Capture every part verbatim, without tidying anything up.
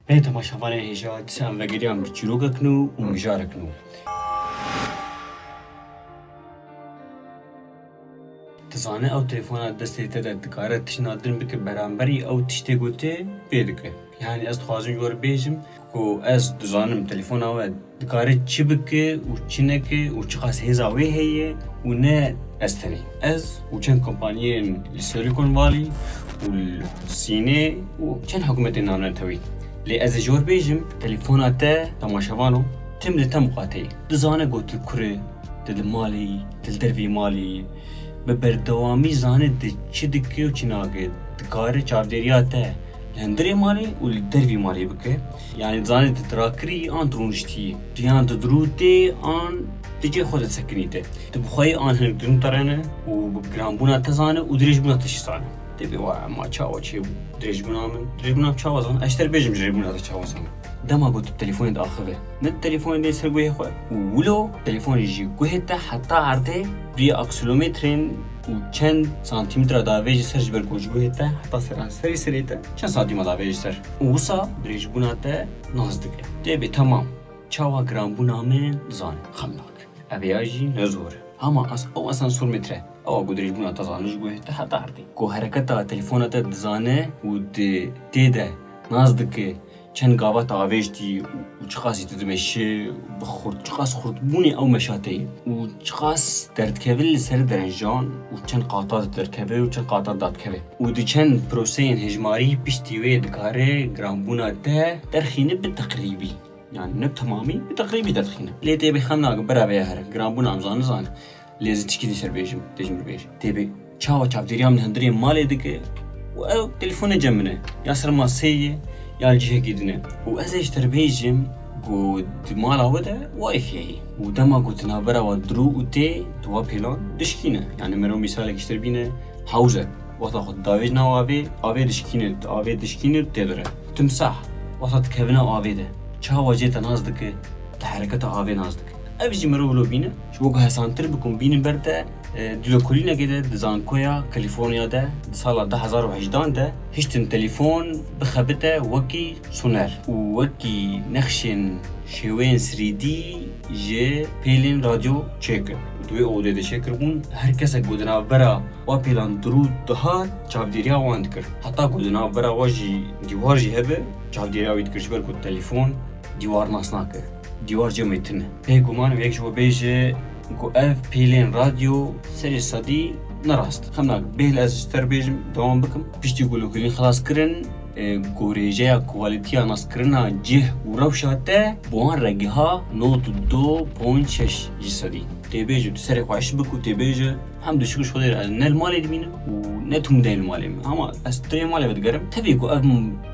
Hey temaşevanên hêja, dîsa em vegeriyan bi çîrokek nû û mijarek nû. Dizane ew telefona destê te de dikare tiştna din bike, beramberî ew tiştê ku tê pê dike. Yani ez dixwazim ji we re bêjim ku ez dizanim telefona we dikare çi bike û çi neke û çiqas hêza wê heye û ne ez tenê. Ez û çend kompaniyên li Silicon Valley û li Sînê û çend hikûmetên navnetewî. Lê ez ê ji we re bêjim, telefona te, temaşevano, tim li te miqate ye. Dizane ku tu kur î, tu li malê yî, tu li dervê malê yî. Bi berdewamî zane tu çi dike û çi nake. Dikare çavdêriya te li hundirê malê û li dervî malê bike. Yani dizane tu dirakirî an tu rûniştî, tu yan tu dirûtê an tu cê xwe de sekinî te. Tu bi xwe yî an hinek dirûn te re ne û bi giranbûna te zane û dirêjbûna te jî zane. Tê bê wa ema çawa çêbû dirêjbûna min? Dirêjbûna min çawa zan? Ez ji te re bêjim dirêjbûna te çawa zan. Dema ku tu telefonê diaxive, ne telefonê dê ser guhê xwe û wilo telefonê jî guhê te heta erdê riya aksilometrên û çend santîmetra davê ji ser, ji ber ku ji guhê te heta seranserî serê te çend santîma davê ji ser. Û wisa dirêjbûna te nas dike. Tê bê temam. Çawa giranbûna min dizane? Xemnak. Ev ya jî ne zor e. Hema as-, ew asansor metre. Ewa ku dirêjbûna te zane ji guhê te heta erdê. Ku hereketa telefona te dizane û di tê de nas dike çend gava te avêjtî û çiqasî tu dimeşî, bi xurt, çiqas xurtbûnê ew meşa te ye û çiqas derdikeve li ser derenjan û çend qata tu derdikeve û çend qata dadikeve. Û di çend proseyên hejmarî piştî wê dikare giranbûna te derxîne bi teqrîbî. Yani ne temamî, bi teqrîbî derxîne. Lê tê bê xem nake, bira vê here. Giranbûna em zane, zane. Lê ez ê tişkî dî ser bêjim, tê ji min bêje. Tê bê çawa çavdêriya min hundirê malê dike û ew telefone cem min e. Ya ser maseyê ye, ya li cihekî din e. Û ez ê ji te re bêjim ku di mala we de wifi heye. Û dema ku di navbera we dirû û tê, tu wa pêlan dişkîne. Yani mero mîsalek ji te re bîne, hewzek. Wexta xwe tu davêjine avê, avê dişkîne, tu avê dişkîne, tê dire. Timsah, wexta tu kevine avê de, çawa cê te nas dike, tu hereketa avê nas dike. Ev jî mirov wilo bîne, ji bo ku hesantir bikim, bînin ber te, e, di lokolînekê de, di zankoya California de, di sala du hezar û hejdan de, hiştin telefon bixebite wekî soner û wekî nexşên şêweyên three D ji pêlên radyo çêkir. Di wê odê de çêkiribûn, her kesek ku di navbera wa pêlan dirû dihat, çavdêriya wan dikir. Heta ku di navbera wa jî dîwar jî hebe, çavdêriya wî dikir, ji ber ku telefon dîwar nas nake. Dîwar cem wê tune. Bêguman wê yek ji we bêje ku ev pêlên radyo serê sedî ne rast. Xem nake, bêhil ez ji te re bêjim, dewam bikim. Piştî ku lokolîn xilas kirin, e, gorêjeya kwalîtiya naskirina cih û rewşa te bi wan re giha nod û du ponc şeş ji sedî. Tê bêje tu serê xwe hişk bik û tê bêje hem dişik ji Xwedê re ez ne li malê dimînim û ne tim de li malê min. Hema ez tu rê malê vedigerim. Tevî ku ev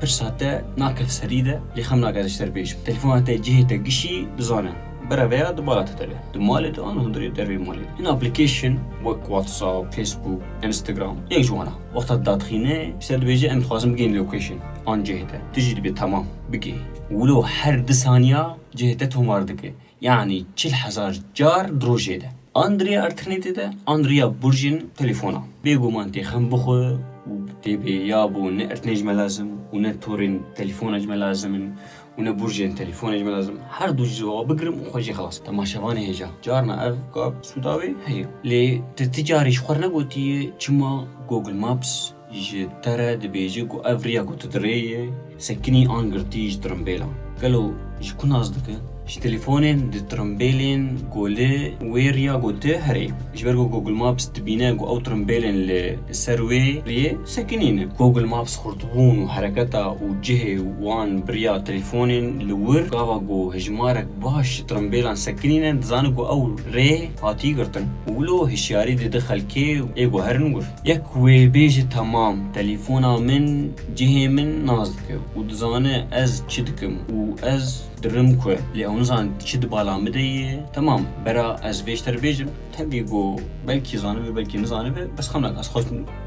pirsa te nakef serî de, lê xem nake ez ji te re bêjim. Telefona te cihê te gişî dizane. Bira vêya di mala te de be. Di malê de an hundirê dervê malê de. Hin application wek WhatsApp, Facebook, Instagram, yek ji wana. Wexta dadixîne, ji te dibêje em dixwazin bigihîn location an cihê te. Tu jî dibê temam, bigihî. Wilo her du saniya cihê te tomar dike. Yanî çil hezar car di rojê de. An di riya înternetê de, an di riya burcên telefona. Bêguman tê xem bixwe û tê bê ya bo ne înternetê ji me lazim û ne torên telefona ji me lazim in. Û ne burcên telefonê ji me lazim. Her du ji wa bigirim û xwe jê xilas. Temaşevanê hêja. Carna ev gap sûda wê heye. Lê tu ti carî ji xwe re negotiye çima Google Maps ji te re dibêje ku ev riya ku tu di rê ye, sekinî an girtî ji tirimbêlan. Gelo ji ku nas dike? Ji telefonên di tirimbêlên ku li wê riya ku tu herê. Ji ber ku Google Maps dibîne ku ew tirimbêlên li ser wê riyê sekinîne. Google Maps xurtbûn û hereketa û cihê wan bi riya telefonên li wir, gava ku hejmarek baş ji tirimbêlan sekinîne, dizane ku ew rê hatî girtin. Û wilo hişyarî dide xelkê ê ku herin wir. Yek wê bêje, temam, telefona min cihê min nas dike û dizane ez çi dikim û ez dirim ku. Lê ew nizane çi di bala min de ye. Temam, bera ez vê ji te re bêjim. Tevî ku belkî zanibe, belkî nizanibe, bes xem nake, ez xwe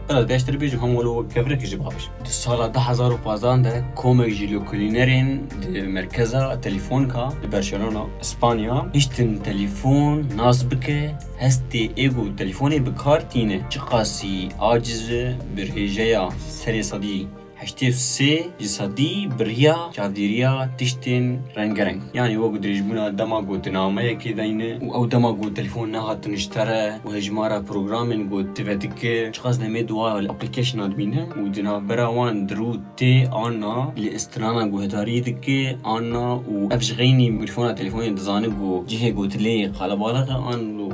bera ez vê ji te re bêjim, hema wilo wek kevirek jî babêjim. Di sala du hezar û pazdeh de komek ji lokolînerên di merkeza Telefonika li Barcelona, Îspanya, hiştin telefon nas bike, hestê ê ku telefonê bi kar tîne, çiqasî aciz e, bi rêjeya serê sedî Heştê û sê ji sedî biriya çavdêriya tiştên rengereng. Yanî wek dirêjbûna dema ku tu nameyekê deyne û ew dema ku telefon nehatin ji te re û hejmara programên ku tu vedike, çiqas demê di wa application-a dibîne û di navbera wan di rû tê an na li istirana guhdarî dike an na û ev ji xeynî mikrofona telefonê dizane ku cihê ku tu lê qelebalix e an lo.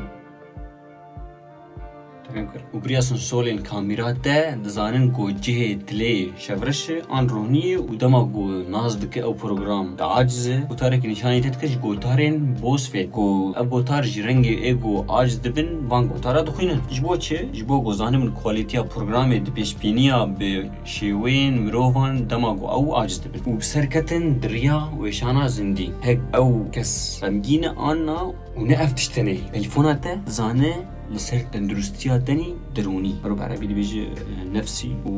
Te fêm kir. Û biriya sensorên kamîra te dizanin ku cihê tilê şevreş e an ronî ye û dema ku nas dike ew program diacize, gotarek nîşanî te dike ji gotarên BOSFET ku ev gotar ji rengê ê ku aciz dibin van gotara dixwînin. Ji bo çi? Ji bo ku zanibin kualîtiya programê di pêşbîniya bi şêweyên mirovan dema ku ew aciz dibin û bi ser ketin di riya weşana zindî. Hek ew kes xemgîn e an na, û ne ev tişt tenê. Telefona te dizane li ser tenduristiya tenî derûnî. Mero bi erebî dibêje, e, nefsî û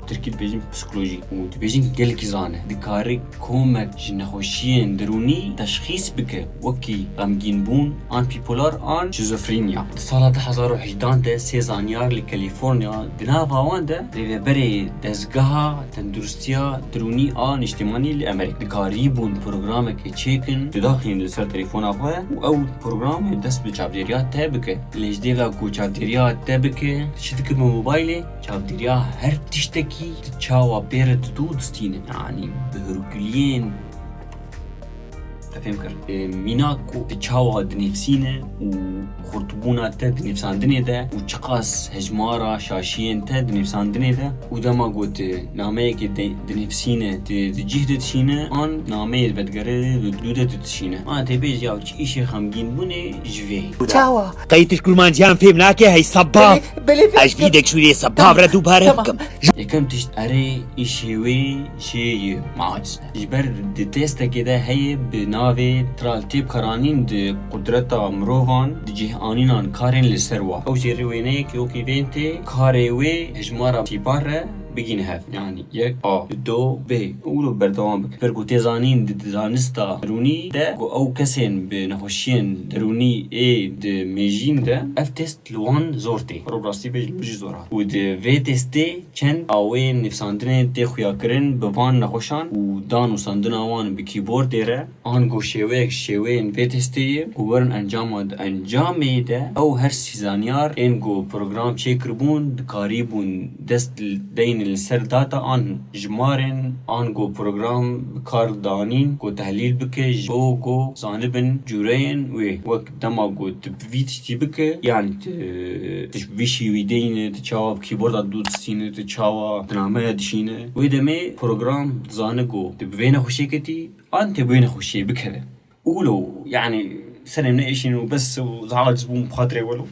tirkî dibêjin psikolojî û dibêjin gelekî zane. Dikare komek ji nexweşiyên derûnî teşxîs bike, wekî xemgînbûn an bipolar an şizofrenya. Di sala du hezar û hejdan de sê zanyar li California di nava wan de rêveberê dezgeha tenduristiya derûnî a niştimanî li Amerîka dikarîbûn programekê çêkin, tu daxînin li ser telefona xwe û ew programê dest bi çavdêriya te bike. Lê ji dêva ku çavdêriya te bike, çi dike bi mobaylê? Çavdêriya her tiştekî tu çawa pê re didû distîne. Yanî bi hûrguliyên Te fêm kir. E, mînak ku tu çawa dinivîsîne û xurtbûna te di nivîsandinê de û çiqas hejmara şaşiyên te di nivîsandinê de û dema ku tu nameyekê de dinivîsîne, tu di cih de dişîne an nameyê vedigere di dû de tu dişîne. Ana tê bêjî ya çi îşê xemgînbûnê ji vê. Çawa? Qey tu ji kurmanciyan fêm nake hey sebav. Belê, belê, fêm Ez vî kim. dek şûrê sebav Tamam, re dû pare tamam. bikim. Yekem tişt erê îşê wê jê ye maç. Ji ber di testekê de heye bi navê tral tê bikaranîn di qudreta mirovan di cih anînan karên li ser wa. Ew jê rê wêneyek yokî vên tê karê wê hejmara tîpar re bigîne hev. Yanî yek A, du B. Û lo berdewam bike. Ber ku tê zanîn di, di zanista derûnî de ku ew kesên bi nexweşiyên derûnî ê di mêjîn de ev test li wan zor tê. Rastî bêjin min jî zor hat. Û di vê testê çend awên nivîsandinê tê xuyakirin bi van nexweşan û dan û sandina wan bi kîbordê re, ango şêweyek şêweyên vê testê ye ku werin encama di encamê de ew her sî zanyar ên ku program çêkiribûn dikarîbûn dest deynin li ser data an jimarên ango program bi kar danîn ku tehlîl bike ji bo ku zanibin cûreyên wê wek dema ku tu bi vî tiştî bike, yanî tu, tu ji vî şêwî deyne, tu çawa bi kîborda dû distîne, tu çawa di nameya dişîne. Wê demê program dizane ku tu bi vê nexweşê ketî, an tê bi wê nexweşê bikeve. Û lo, yanî serê min êşîn û bes û aciz bûm bi xatirê welo.